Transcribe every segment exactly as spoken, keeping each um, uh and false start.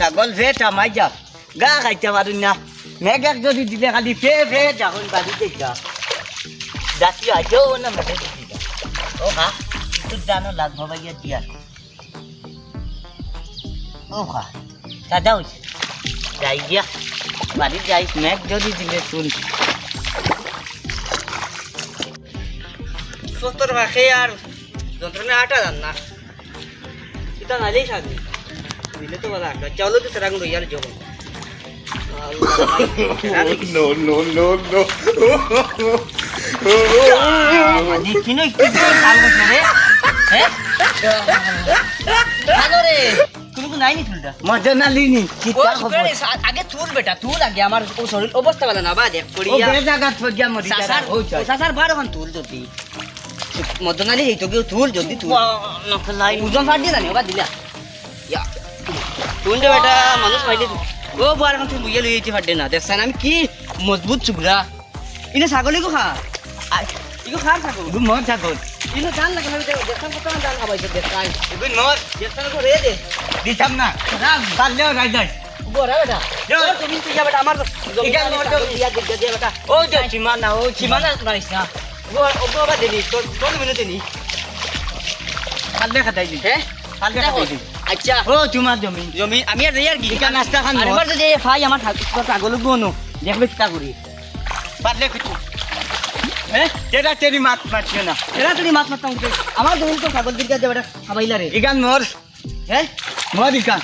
ছাগল ফে টামাই যা, গা খাইতে পারুন না। মেঘ এক যদি দিলে খালি ফে ফে যখন বাড়িতে যা। জাতি আজও না মেঘে দিদি যা। ও খা, তুই জানো লাগ বাবা গিয়া দিয়া। ও খা, দাদা হইছে। যাই গিয়া, বাড়ি যাই, মেঘ যদি দিলে শুন। সত্তর ভাগে আর যন্ত্রণা আটা যান না। এটা নাইলেই শান্তি। দিলে তো ভালা একটা। চলো তো সেরকম লইয়ার জগন। আল্লাহ ভাই। No, no, no, no. মানে, কিনো একটু ভালো করছে রে? হ্যাঁ? ভালো রে। তুমি তো নাইনি তুলটা। মজা না লিনি। ও, কিতা খবর? আগে তুল বেটা, তুল আগে। আমার ও শরীর অবস্থা ভালো না, বা দেখ, ও করিয়া। বেড়ে জায়গা থইয়া মরি চাচার, যারা, ও চাই। ও চাচার বারো খান তুল যদি। মদন আলী, এই তো কেউ তুল, জলদি তুল। বাহ, না, লাই। ওজন ফাট দিয়ে জানি, ওবা দিলা। ইয়া। তুল দে বেটা, মানুষ পাইলে তুল। ও, বুয়ার এখন তুই বুইয়া লই যেতে ফাটে না। দেখছেন আমি কি মজবুত চুবড়া। ইনে ছাগল ইগু খা। আ, ইগু খার ছাগল। ইগু মোর ছাগল। ইনে জান লাগে, আমি দেখতাম কত জান খাবাইছে, দেখতাম। ইগু মোর। দেখতাম তো রে দে। দিতাম না। রাম। পারলেও রাই যাই। বড় বেটা। যাও। ও, তুমি তুই যা বেটা, আমার জমি ইটা আমি মোর ছাগল জমি। দিয়া, দিয়া, দিয়া বেটা। ও যে সীমানা, ও সীমানা। সীমানা মারিস না। ও, ও বাবা দেনি, তোর, তোর জমিনে দেনি। কাল দেখা তাই দিন। হ্যাঁ? কাল দেখা তাই দিন। আচ্ছা। ও, তোমার জমি। জমি, আমি আর যাই আর কি। ইটা নাস্তা খান আর মর। এবার যদি এ ভাই আমার ছাগ-, তোর ছাগল গুনো, দেখবে কিতা করি। পারলে কিছু। হ্যাঁ? তেরা তেরি মাত মারছিও না। তেরা তেরি মাত মারতাম কি? আমার জমি তো ছাগল দিকে দে বেটা, খাবাইলা রে। ইগান মর। হ্যাঁ? মর ইকা।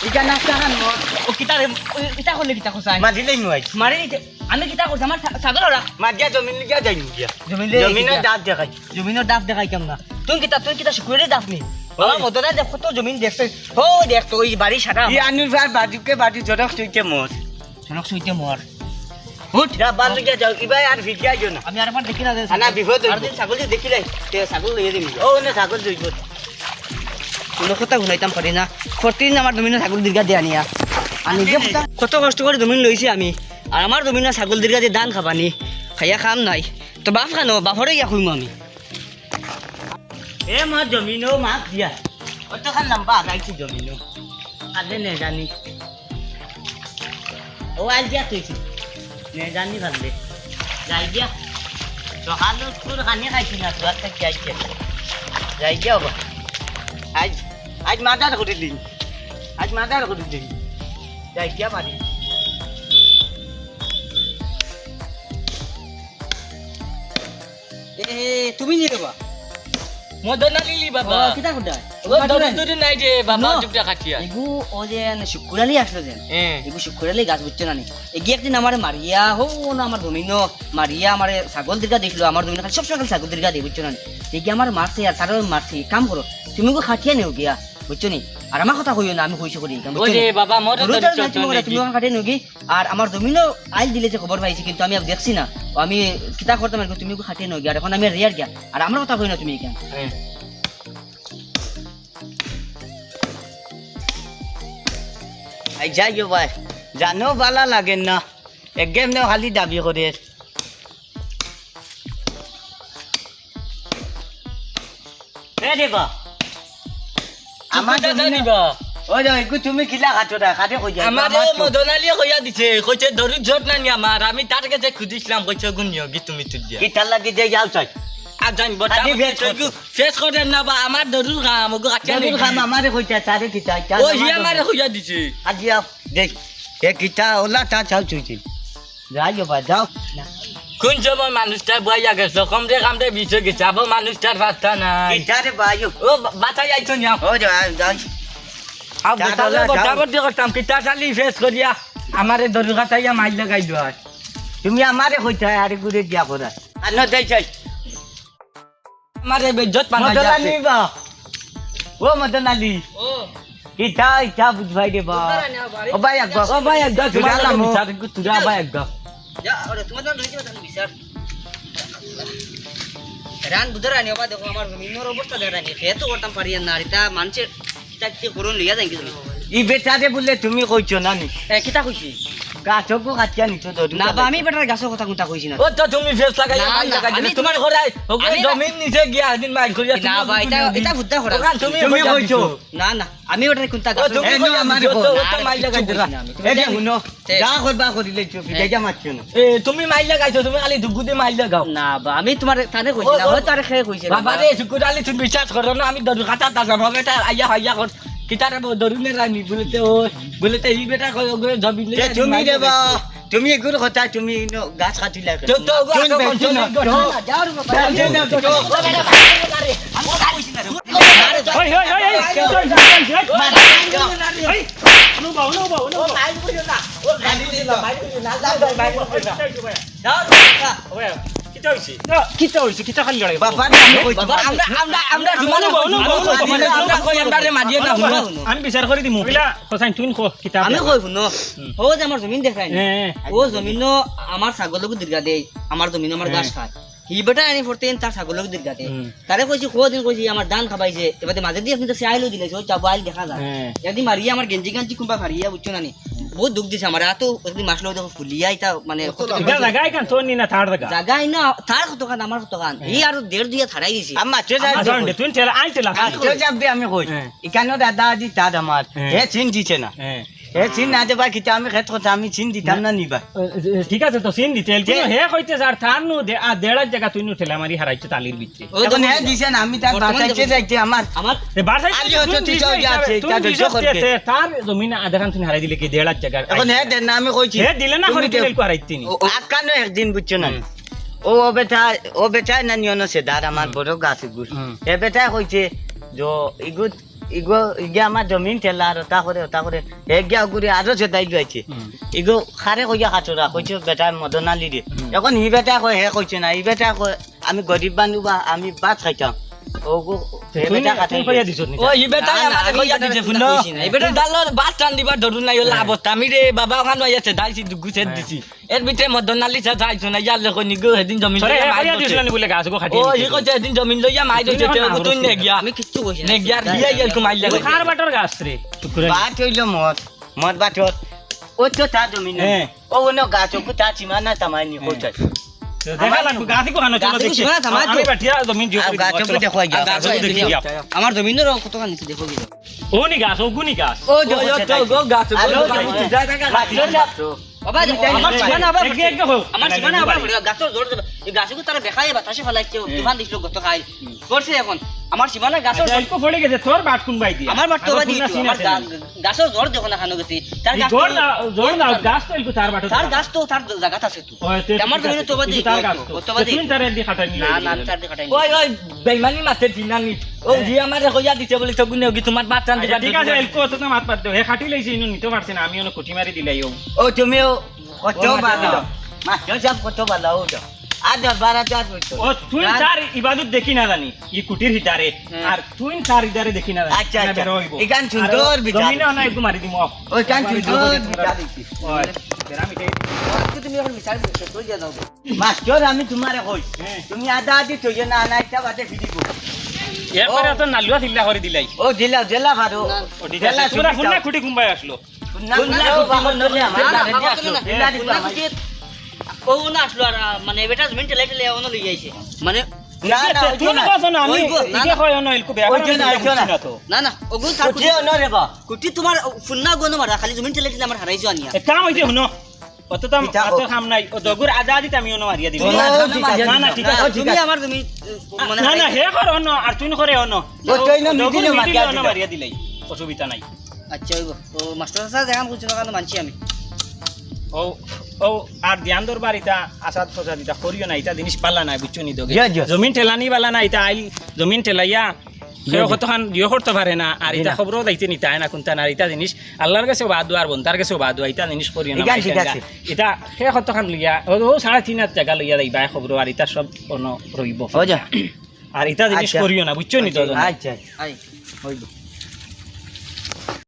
ইকা নাস্তা খান মর। ও কিতা রে, ও ইতা করলে কিতা কসাই? মারিলেই নয়। মারি নিতে, আমি কিতা করছি? আমার ছা-, ছাগল ওরা। মারিয়া জমিন লিগা যাই নিয়া। জমিন লিগা জমিনের যাই। দাঁত দেখাই। জমিনের দাঁত দেখাই কেমন না? তুই কিতা, তুই কিতা শুকুরের দাঁত নি? ওই। আমার মদনা দেখ কত জমিন দেখছে। ও দেখ তো ওই বাড়ি সারা ই আমার। আনুর ভাই বাজুকে বাজু জরক তুইতে মর। জরক তুইতে মর। উঠ। যা, বার লিগা যাও, ইবাই আর ভিডিও আইও না। আমি আরেকবার দেখি না, আনা বিপদ হইব। আর দিন ছাগল যদি দেখি নাই, তে ছাগল লইয়া দিবি। ও, না, ছাগল লইব। কোনো কথা শুনাইতাম পারি না। প্রতিদিন আমার জমিনে ছাগল দীর্ঘা দিয়ে আনিয়া। আর নিজে কথা, কত কষ্ট করে জমিন লইছি আমি। আর আমার জমিনে ছাগল দীর্ঘা দিয়ে ধান খাবানি। খাইয়া কাম নাই। তো বাপ খানো, বাপরে ইয়া কইমু আমি। এ মা জমিনো মাছ দিয়া। অতখান লম্বা আগাইছি জমিনো। আদে নে জানি। ও আইল দিয়া তুই। নে জানি ভাললে। যাই দিয়া। সকাল তোর খানি খাইছি না, তোর একটা কি আইছে। যাই দিয়া বাবা। আজ, আজ মার্ডার করিলিন। আজ মার্ডার করিলিন। যাই দিয়া পারি। এ, তুমি নি রে বা? মদন আলী নি বাবা। ও, কিতা করতায়? ও, দৌড়ি দৌড়ি নাই রে বাবা, ন। চুপটা কাটিয়া। এগু, ও যে শুকুর আলী আসলো যে। হ্যাঁ। এগু শুকুর আলী গাছ বুঝছো না নি? এগি একদিন আমারে মারিয়া, হো, ও না আমার জমিনো, মারিয়া আমারে ছাগল দীর্ঘা দিছিল, আমার জমিনো খালি সব সময় খালি ছাগল দীর্ঘা দিয়ে বুঝছো না নি? এগি আমারে মারছে আর তারও মারছে, কাম করো। তুমি গো খাটিয়া নেও গিয়া, বুঝছো নি? আর আমার কথা কইও না, আমি কইছি করি, বুঝছো নি? ওরে বাবা, মোর দৌড়ি দৌড়ি দৌড়ি নাই, তুমি নাই। তুমি ওখান খাটিয়া নেও গি। আর আমার জমিনো আইল দিলে যে খবর পাইছি, কিন্তু আমি আর দেখছি না। ও আমি কিতা করতাম আর কি, তুমি ওকে খাটিয়ে নাও গিয়া, আর এখন আমি আর রেয়ার গিয়া। আর আমার কথা কই না তুমি এখান। হ্যাঁ। এই যাই গো ভাই, জানো বালা লাগে না, এক গেম নেও খালি দাবি করে। এ রে বা। আমার তুই কোনটা জমিনো জানি বা? ওই যে, এগু তুমি কিলা খাটো না, খাটে কই যায়? আমারে আমার তো মদন আলীয়ে কইয়া দিছে, কইছে, "দরুদ জট না নি আমার।" আমি তার গেছে খুঁজিছিলাম, কইছে, "গুন নিও গি তুমি তুই দিয়া।" কিতার লাগি যে যাও চাই? আর জানি, বটা খালি বটি ফেস তো করতো। এগু ফেস করে না বা, আমার দরুদ খাম, ওগু কাটিয়া দরুদ নেই। খাম আমারে কইছে, তারে কিতা, ও, হি আমারে কইয়া দিছে। আজি আও, দেখ, এ কিতা, ওলা তা চাও চুইছিল। যাই গো বা, যাও। কোন সময় মানুষটা বইয়া গেছে, কমরে কামরে বিষ হয়ে গেছে, আবার মানুষটার পাত্তা নাই। কিতারে বা, আইও। ও, বা-, বাতাই আইছো না। ও, যাও, যাও। আও, যাও, বেটালে যাও, যাও। বটাবটি করতাম, কিতা খালি ফেস করিয়া, আমারে দরু কাটাইয়া মাইর লাগাই দেওয়া। তুমি আমারে কইতায়, আরে ঘুরে গিয়া করায়। আর না যাই চাই। আমারে বেইজ্জত বানাই মদন যাচ্ছে। আলী বা। ও মদন আলী। ও। কিতা, ইতা বুঝবাই রে বা। বুঝারা নেওয়া বাড়ি। ও ভাই, একবার। ও ভাই, একবার, তুই তুই আলাম। বিচার, তুই আলাম। ভাই, একবার। যা, ওরে, তোমার জন্য রয়েছে, তাহলে বিচার। রান বুঝারা নেওয়া, দেখো, আমার জমিনর অবস্থা দেখা নেই। খেয়ে তো করতাম পারি না, আর ইতা মানুষের কিতা কিতা করুন লইয়া যাই কি তুমি? ই বেটারে বলে তুমি কইছো না নি? এ, কিতা কইছি? গাছগু কাটিয়া নিতো তো, না বা, আমি বেটার গাছর কথা কুন্তা কইছি না। ও তো তুমি ফেস লাগাইয়া না, মাইর না, লাগাই দিলে, আমি তুমি তোমার করাই, ওকে আমি জমিন নিচে গিয়া একদিন মাইর করিয়া না তুমি বা, ওকে এটা, নিয়ে এটা হুদ্দা করা। ওখান তুমি তুমি কইয়া কইছো। দিছো। না, না, আমি ওটার কুন্তা ও গাছ তুমি এ, কইয়া না, আমার দিছো, তো, ও তো না, মাইর লাগাই দিছো। না, আমি, তুমি এই যে জানি। হুনো, তে- যা করবা করিলে চুপ, এ। এটা মারছো না। এ, তুমি মাইর লাগাইছো, তুমি খালি দুগুদে মাইর লাগাও। না বা, আমি তোমার তানে কইছি ও, না, ও, হয়তো আরে খেয়ে কইছে না। বাবা রে, শুকুর আলী, তুমি বিশ্বাস করো না, আমি দরু খাতা দাদা, বাবা, এটা আইয়া, আইয়া কর। কিতারে বো-, দরুনের রানী, বলেতে ও, বলেতে এই বেটা কই, ওগো জমিন এ, লইয়া তুমি মাইর রে বা, লাগাইছো। তুমি এগুর কথা, তুমি ইনো গাছ কাটিলা কেন? তো, তো, ওগো তুমি আগে বেশি কন্ট্রোল না। করো। না, যাও রে বাবা। যাও, যাও, যাও, যাও। ওই, ওই, ওই, ওই, ওই, ওই, ওই, ওই, ওই, ওই, ওই, অনুভব, অনুভব, অনুভব। ও, মাইর করিও না। ও, মাইর করিও না, মাইর করিও না, আল্লাহ, মাইর করিও না। যাও রে বাবা। ওই, কিতা হইছে? কিতা হইছে? কিতা খালি লড়াই? বাবা, আমি কই বাবা, আমরা, আমরা, আমরা জমিনে বউ, বউ, বউ, আমরা কই, আমরা কই, আমরা রে মারিও না, হুনো। আমি বিচার করি দিমু। বুঝলা? হোসেন, তুই কো, কিতা আমি কই, হুনো। হুম। ও যে আমার জমিন দেখাই না। হ্যাঁ, হ্যাঁ। ও জমিনও আমার ছাগলগু দীর্ঘা দেই, আমার জমিনও আমার হ্যাঁ। ঘাস খায়। হি বেটা আনি ফোরতেন তার ছাগলগু দীর্ঘা দেই। হুম। তারে কইছি, কদিন কইছি, আমার ধান খাবাইছে, এবারে মাঝে দিয়ে আপনি তো সিয়াইলো দিলে, সব চাবো আইল দেখা যায়। হ্যাঁ। একদিন মারিয়া আমার গেঞ্জি গেঞ্জি কুম্বা ফারিয়া, বুঝছো না নি? বহুত দুখ দিছে আমার, এত একদিন মাসলো দেখো ফুলিয়া, এটা মানে কত এটা জায়গা এখান তোর নি না তার জায়গা? জায়গা না, তার কতখান, আমার কতখান। হ্যাঁ। ই আরো দেড় দুইয়া থাড়াই দিছি। আম্মা, চলে যাবে। আচ্ছা, তুই ঠেলা, আই ঠেলা, আচ্ছা, চলে যাবে, আমি কই। হ্যাঁ। এখানে দাদা আজি তার আমার। হ্যাঁ। হে চিন দিছে না। হ্যাঁ। হে চিন না দেবা কিতা, আমি খেত কথা, আমি চিন দিতাম না নিবা। এ, এ, ঠিক আছে তো, চিন দিতে, এলকে তে- হে কইতে স্যার, তার নু দে-, আর দেড়ার জায়গা তুই নু ঠেলা মারি হারাইছো তালির ভিতরে। ও এখন তো হে বুঝলাম। দিছে না, আমি তার বর্তমানে বাসায় দেখো। যাইতে আমার আমার এ, বাসায় আজ তুই হয়তো নিজে তুই যাও, হিসাবে, আছে, তুই এটা নিজে ধৈর্য করবে। তে-, তে-, তার জমিন আধা খান তুই হারাই দিলে কি দেড়ার জায়গা? এখন হে দেন না, আমি কইছি। হে দিলে না, তুমি হারাই দেও। দিলে কো হারাইতে নি। ও, আটকানো একদিন বুঝছো না। হুম। ও, ও বেটা, ও বেটা না নিয়ন আছে, দাঁড় আমার হুম। বড় গাছ ইগুর। হুম। এ বেটা কইছে, যে ইগুত, ইগো, ইগে আমার জমিন ঠেলা আর ওটা করে, ওটা করে। এ গিয়া ওগুরে আরো সেদাই লইছে। হুম। ইগো খারে কইয়া খাচরা, কইছে বেটা মদন আলী রে। হুম। এখন হি বেটা কয়, হে কইছে না, হি বেটা কয়, আমি গরিব মানুষ বা আমি ভাত খাইতাম। ওগো, হে তুই বেটা নি-, খাটাই তুই কইয়া লইছে। দিছত নি? ও, হি বেটা না, না, আমার আমি কইয়া এটা দিছে, কথা শুনো। কইছি না। ই বেটা ডালর ভাত রান্দিবার ধরুন নাই, ওলা হ্যাঁ। অবস্থা। আমি রে বাবা ওখানে আইছে, দাইছি দুগু সেদ হ্যাঁ। দিছি। এর ভিতরে মদন আলী সাহেব আইছো না, ইয়ার লেখো নিগো, সেদিন জমিন তোরে লইয়া হে মাইর কইয়া করছে। দিছিল নি বুলে গাছগো খাটিয়ে ও, নিছে হি তো। কইছে, সেদিন জমিন লইয়া মাইর তুই করছে, এখন তে না ও তুই করছিস। নেগিয়া। আমি কিচ্ছু কইছি না। নেগিয়া, ও দিয়া ইয়ার কো মাইর ও লাগে। কার বাটর গাছ রে? শুক্কুর আলী। বাট হইলো মদ, মদ বাটর। ও তো তার জমিন না। হ্যাঁ। ও অন্য গাছ, ও তার সীমানা তামাইনি হ্যাঁ। কইছে। তো দেখা লাগবো, গাছই কোহানো, চলো গাছই দেখি। সীমানা তামাই আমি তো। বাটিয়া জমিন জিও আর করি গাছ দিব, ওকে চলো। দেখো, আর গাছ গাছ ওকে দেখি দেখি। যাও। আমার জমিনর কতখান নিচে দেখো কি যাও। ও নি গাছ, ও গুনি গাছ। ও, ও, ও, তো, ও, গাছ, আর ও, ও, গাছ, ও, যা, যা, যা, গাছ, যা, যা। বাবা, দেখো, আমার সীমানা আবার একে, একে হোক। আমার সীমানা আবার পড়ে, গাছর জোর দেবে। এই গাছগু তারা বেখায় বাতাসে ফালাইছে, হুম। তুফান দিছিল গত কাল। হুম। পড়ছে এখন। আমার সীমানা গাছর আচ্ছা, জোর এলকো পড়ে গেছে, তোর বাট কোন বাই দিয়া? আমার বাট তো আমার বাদি কোন তো, সিন আমার আছে গা-, না? গাছর জোর দেখো না খানো গেছে। তার এই গাছ জোর তো না, জোর না, গাছ তো এলকো তার বাটো তার থাকা। গাছ তো তার জাগাত আছে তো। ও, তে আমার ঠিক জমিনে আছে। তো বাদি কিন্তু তার তো, গাছ তো। ও তো বাদি। তুই তার এদি খাটাই নিয়ে না, না, আমি যাবি। তার দি খাটাই ও, নিয়ে ওই, যাবি। বেইমানি মাতে দিনা নি। ও, হ্যাঁ। জি আমারে কইয়া দিছে বলে তো গুনে ওগি তোমার বাট টান আচ্ছা, দিবা ঠিক আছে, ধরবো। এলকো তো মাত বাদ দেও। হে খাটি লইছে, ইনো নিতে পারছে না, আমি অনো কুটি মারি দিলাই ও। ও, তুমিও কত ও, ভালো। মাথা। মাস্টার সাহেব কত ভালো, ও তো। আর দশ বারো হাজার হইতো। ও, তুই না। তার ইবাদত দেখি না জানি, ই কুটির হিতারে। হ্যাঁ। আর তুই তার ইদারে দেখি না জানি। আচ্ছা, না, আচ্ছা। বেরো হইবো। এখান সুন্দর আর বিচার। জমিনে না একটু মারি দিমু। ওইখান সুন্দর বিচার দেখি। ওই, বেরাম ইটাই। আজকে তুমি এখন বিচার করছো, তো যা যাও। মাস্টার, আমি তোমারে কই, হ্যাঁ। তুমি আদা আদি থইও না, না, এটা বাদে ফিরিব। এরপরে ও। তো নালুয়া চিল্লা করে দিলাই। ও, দিলাও, দিলা ভালো। না। ও, ঠিক দিলা, আছে। তোমরা সুবিধা। হুন্না খুঁটি কুম্বাই আসলো। না, হুন্না না, খুঁটি ও, মনে হলে আমার না, না, বাড়িতে বাবা, আসলো। না, দিলা, দিলা, হুন্না খুঁটি। ও, না আসলো আর, মানে, বেটা জমিন ঠেলাই ঠেলাই এখনো লই আইছে। মানে, না, না, এ, ওই তুই না। না কথা না, আমি ওই গো, না, এদিকে না। কয় না, এলকো বেয়া ওই করে না, আমি ওই না। বুঝছি না তো। না, না, ওগু থাক, খুঁটি খুঁটি। অনো রে বা। খুঁটি তোমার, ও, হুন্না গো, আমার খালি জমিন ঠেলাই ঠেলাই আমার হারাইছো আনিয়া। এক কাম হইছে, হুনো। অত তো আম-, ইটা অত ও- কাম নাই। ও দগুর আদা আদিতে আমি অনো মারিয়া দিমু। তুমি আদা না, মারিয়া না, না, দিবা। ঠিক আছে। ও, ঠিক তুমি আছে। আমার তুমি, আ, মানে না, না, হারাই হে করে অনো, আর তুই করে অনো। ও, তুই না ও দগুর মিডিলে মিডিলে মারিয়া অনো দিবা। মারিয়া দিলাই। অসুবিধা নাই। আচ্ছা, ওই গো। ও, মাস্টার সাহেব, যেখান কইছো না কেন মানছি আমি। ও, ও, আর ধ্যান দরবার ইটা, আসাদ ফসাদ ইটা করিও না, ইটা জিনিস পাল্লা নাই, বুঝছো নি দগে? জি, জি। জমিন ঠেলানি বালা না, ইটা আইল, জমিন ঠেলাইয়া কেউ জি, জি। কতখান ইয়ে করতে পারে না, আর জি ইটা না। খবরও দাইতে নিতে হয় না, কোনটা না, আর ইটা জিনিস আল্লাহর কাছেও বাদ দোয়া, আর বন্দার কাছেও বাদ দোয়া, ইটা জিনিস করিও না, ঠিক আছে, ঠিক আছে। ইটা সে কতখান লইয়া, ও, ও সাড়ে তিন হাত জায়গা লইয়া যাইবা, খবর, আর ইটা সব কোনো রইব। ও যা। আর ইটা জিনিস আচ্ছা। করিও না, বুঝছো নি তো? আচ্ছা, আচ্ছা। আই। হইব।